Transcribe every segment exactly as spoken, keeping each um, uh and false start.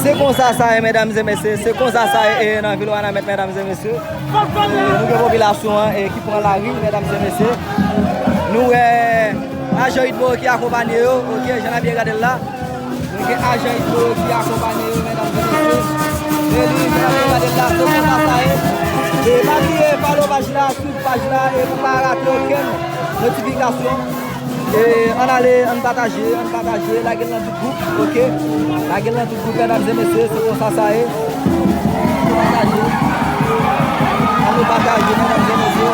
Se konsa sa ye, medam e mesye, se konsa sa ye, e, nan vil Wanament, medam e mesye. E, nou gen popilasyon an, e, ki pran lari, medam e mesye. Nou wè ajan Itbo ki akonpanye yo, oke, jan n ap byen gade l la. Nou gen ajan Itbo ki akonpanye yo, medam e mesye. E li, jan n ap byen gade l la, se konsa sa ye. E pa bliye follow paj la, swiv paj la, e pou pa rate okenn notifikasyon. E, ann ale, ann pataje, ann pataje, lage l nan tout gwoup, oke? Lage l nan tout gwoup, medam e mesye, se konsa sa ye. Pataje. Ann nou pataje, medam e mesye.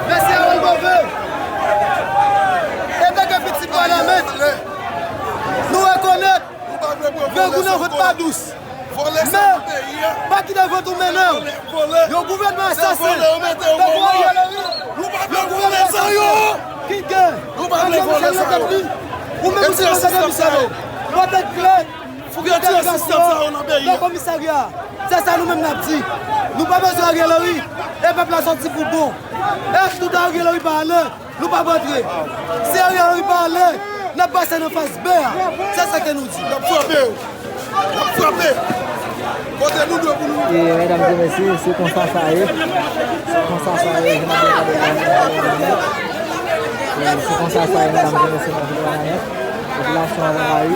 Mesye Harold Beauvais, antanke pitit Wanament, nou rekonèt grangou nan vant pa dous. Men, pa kite vant ou mennen w. Yon gouvènman asasen, tankou Ariel Henry, yon gouvènman asasen ki gen Ariel Michel nan tèt li. Ou menm ou se konsa Michel, ou pa tèt klè. Fouke ti asistan sa yo nan peyi a. Nan komisarya a. Se sa nou menm n ap di. Nou pa bezwen Ariel Henry. E pèp la sòti pou bon. E tout Ariel Henry pa ale, nou p ap antre. Si Ariel Henry pa ale, n ap pase nan faz B a. Se sa ke nou di. N ap frape yo. N ap frape. Kote nou dwe pou nou. E, medam e mesye, se konsa sa ye. Se konsa sa ye. Jan n ap gade la. E, se konsa sa ye, medam e mesye, nan vil Wanament. Popilasyon an anvayi.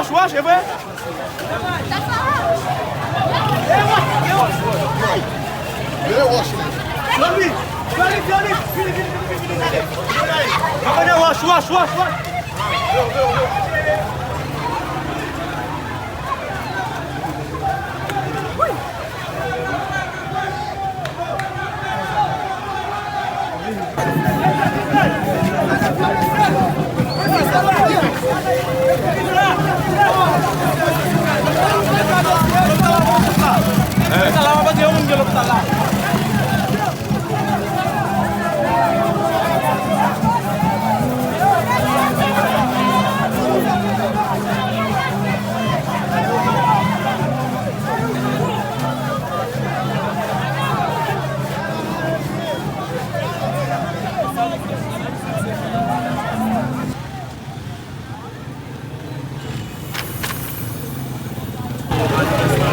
Chwa, se vre? Joli, joli, joli, vini, vini, vini, vini, gade. Gade, wash, wash, wash, wash.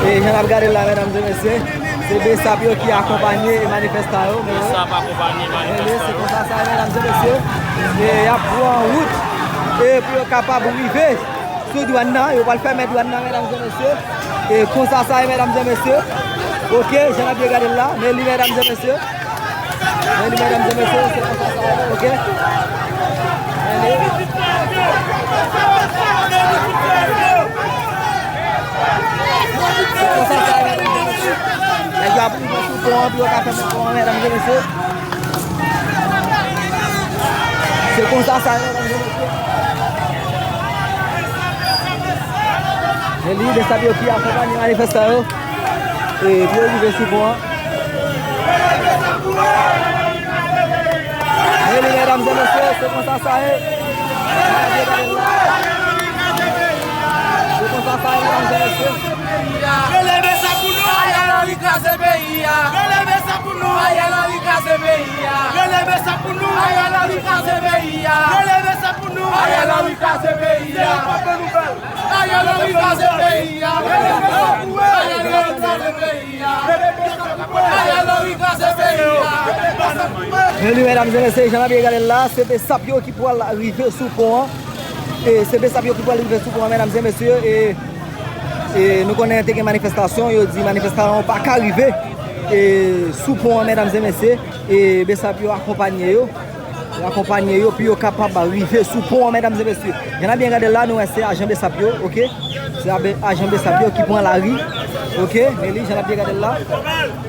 E jan n ap gade l la, medam e mesye, se besap yo ki akonpanye manifestan yo. Men se konsa sa ye, medam e mesye. E y ap pran wout e pou yo kapab rive sou dwàn nan. Yo pral fèmen dwàn nan, medam e mesye. E konsa sa ye, medam e mesye. Ok, jan n ap byen gade l la. Men li, medam e mesye. Men li, medam e mesye, se konsa sa ye, ok? Men li. Se konsa sa ye, medam e mesye. Nèg yo ap rive sou pon an pou yo ka fèmen pon an, medam e mesye. Se konsa sa ye, medam e mesye. Men li, besap yo ki akonpanye manifestan yo. E pou yo rive sou pon an. E li, medam e mesye, se konsa sa ye. Se konsa sa ye, medam e mesye. Rele besap pou nou. Ariel Henry kraze peyi a. Rele besap pou nou. Ariel Henry kraze peyi a. Rele besap pou nou. Ariel Henry kraze peyi a. Rele besap pou nou. Ariel Henry kraze peyi a. Se yon pòt de nouvèl. Ariel Henry kraze peyi a. Ariel Henry kraze peyi a. Ariel Henry kraze peyi a. Men li, medam e mesye, jan n ap byen gade l la, se besap yo ki pral rive sou pon an. E se besap yo ki pral rive sou pon an, medam e mesye. E, e nou konnen te gen manifestasyon, yo di manifestasyon pa ka rive e sou pon an, medam e mesye. E besap yo akonpanye yo. Yo akonpanye yo pou yo kapab rive sou pon an, medam e mesye. Jan n ap byen gade l la, nou wè se ajan besap yo, ok? Se abe- ajan besap yo ki pran lari, ok? Men li, jan n ap byen gade l la.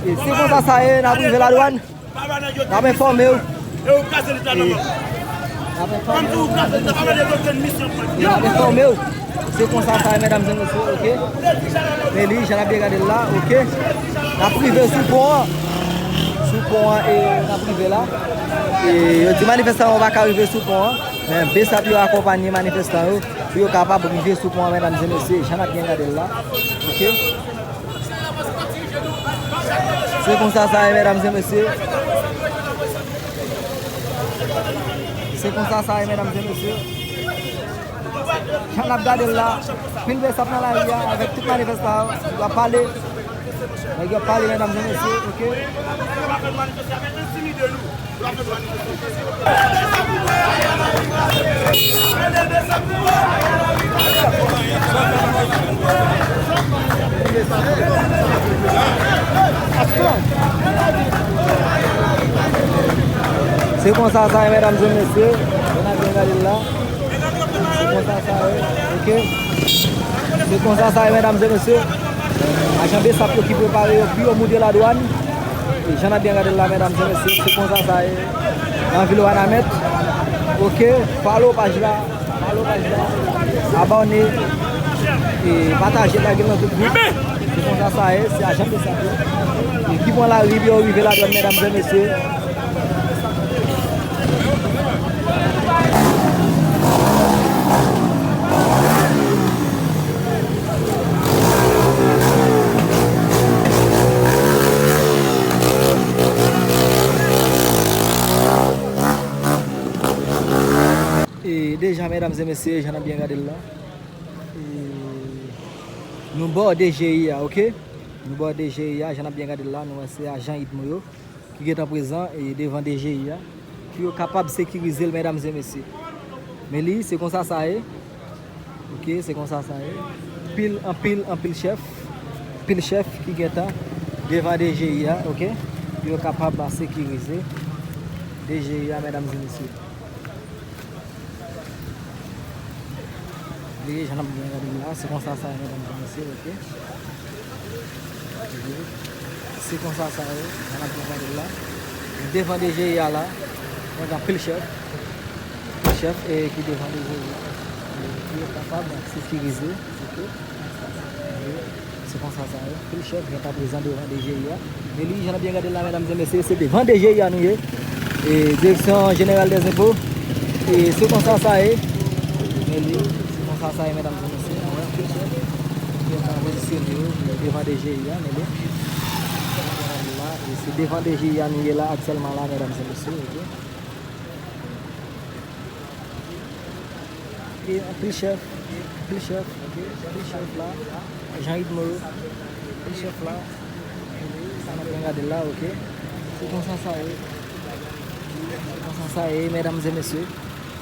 E se konsa sa ye, n ap rive ladwàn. N ap enfòme w. E n ap enfòme w. E n ap enfòme w. Se konsa sa ye, medam e mesye, ok? Men li, jan n ap byen gade l la, ok? N ap rive sou pon an. Sou pon an, e n ap rive la. E yo di manifestan yo pa ka rive sou pon an. Men besap yo akonpanye manifestan yo pou yo kapab rive sou pon an, medam e mesye. Jan n ap byen gade l la, ok? Se konsa sa ye, medam e mesye. Se konsa sa ye, medam e mesye. Jan n ap gade l la, pil besap nan lari a avèk tout manifestan yo. Y ap pale. Nèg yo ap pale, medam e mesye, ok? Se konsa sa ye, medam e mesye. Jan n ap byen gade l la. Se konsa sa ye, ok? Se konsa sa ye, medam e mesye. Ajan besap yo ki prepare yo pou yo moute ladwàn. E jan n ap byen gade l la, medam e mesye, se konsa sa ye nan vil Wanament. Ok, follow paj la, follow paj la, abòne, e pataje, lage l nan tout gwoup. Se konsa sa ye, se ajan besap yo. E ki pran lari pou yo rive ladwàn, medam e mesye. E deja, medam e mesye, jan n ap byen gade l la, e nou bò D G I a, ok? Nou bò D G I a, jan n ap byen gade l la, nou wè se ajan itmo yo ki gentan prezan e devan D G I a, pou yo kapab sekirize l, medam e mesye. Men li, se konsa sa ye. Ok, se konsa sa ye. Pil, anpil, anpil chèf. Pil chèf ki gentan devan D G I a, ok? Yo kapab sekirize D G I a, medam e mesye. Veye jan n ap byen gade l la, se konsa sa ye, medam e mesye, ok? Se konsa sa ye, jan n ap byen gade l la. Devan D G I a la, gen anpil chèf, anpil chèf e ki devan D G I a. E ki yo kapab sekirize, ok? E se konsa sa ye, anpil chèf gentan prezan devan D G I a. Men li, jan n ap byen gade l la, medam e mesye, se devan D G I a nou ye. E Direksyon Jeneral dèzenpo. E se konsa sa ye. Men li, se konsa sa ye, medam e mesye. Anpil chèf gentan pozisyone yo devan D G I a, men li. La, e se devan D G I a nou ye la aktyèlman la, medam e mesye, ok? E anpil chèf, anpil chèf, ok? Anpil chèf la, Jean Yves Moreau, anpil chèf la, sa n ap byen gade l la, ok? Se konsa sa ye, se konsa sa ye, medam e mesye.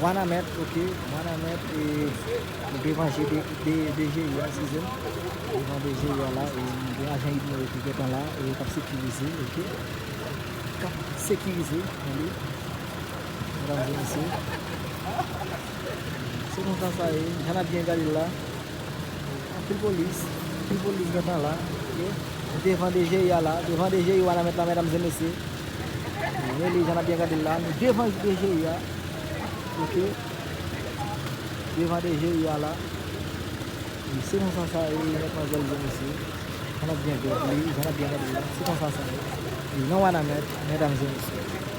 Wanament, ok, Wanament, e nou devan G D, D, D G I a, eskize m. Devan D G I a la, e nou gen ajan Yves Moreau ki gentan la, e k ap sekirize, ok? K ap sekirize, tande. Medam e mesye, se konsa sa ye, jan n ap byen gade l la. Anpil polis, anpil polis gentan la, ok? Devan D G I a la, devan D G I Wanament la, medam e mesye. Men li, jan n ap byen gade l la, nou devan D G I a, ok? Devan D G I a la. E se konsa sa ye, medam e mesye. Jan n ap byen gade li, jan n ap byen gade l la, se konsa sa ye. E nan Wanament, medam e mesye.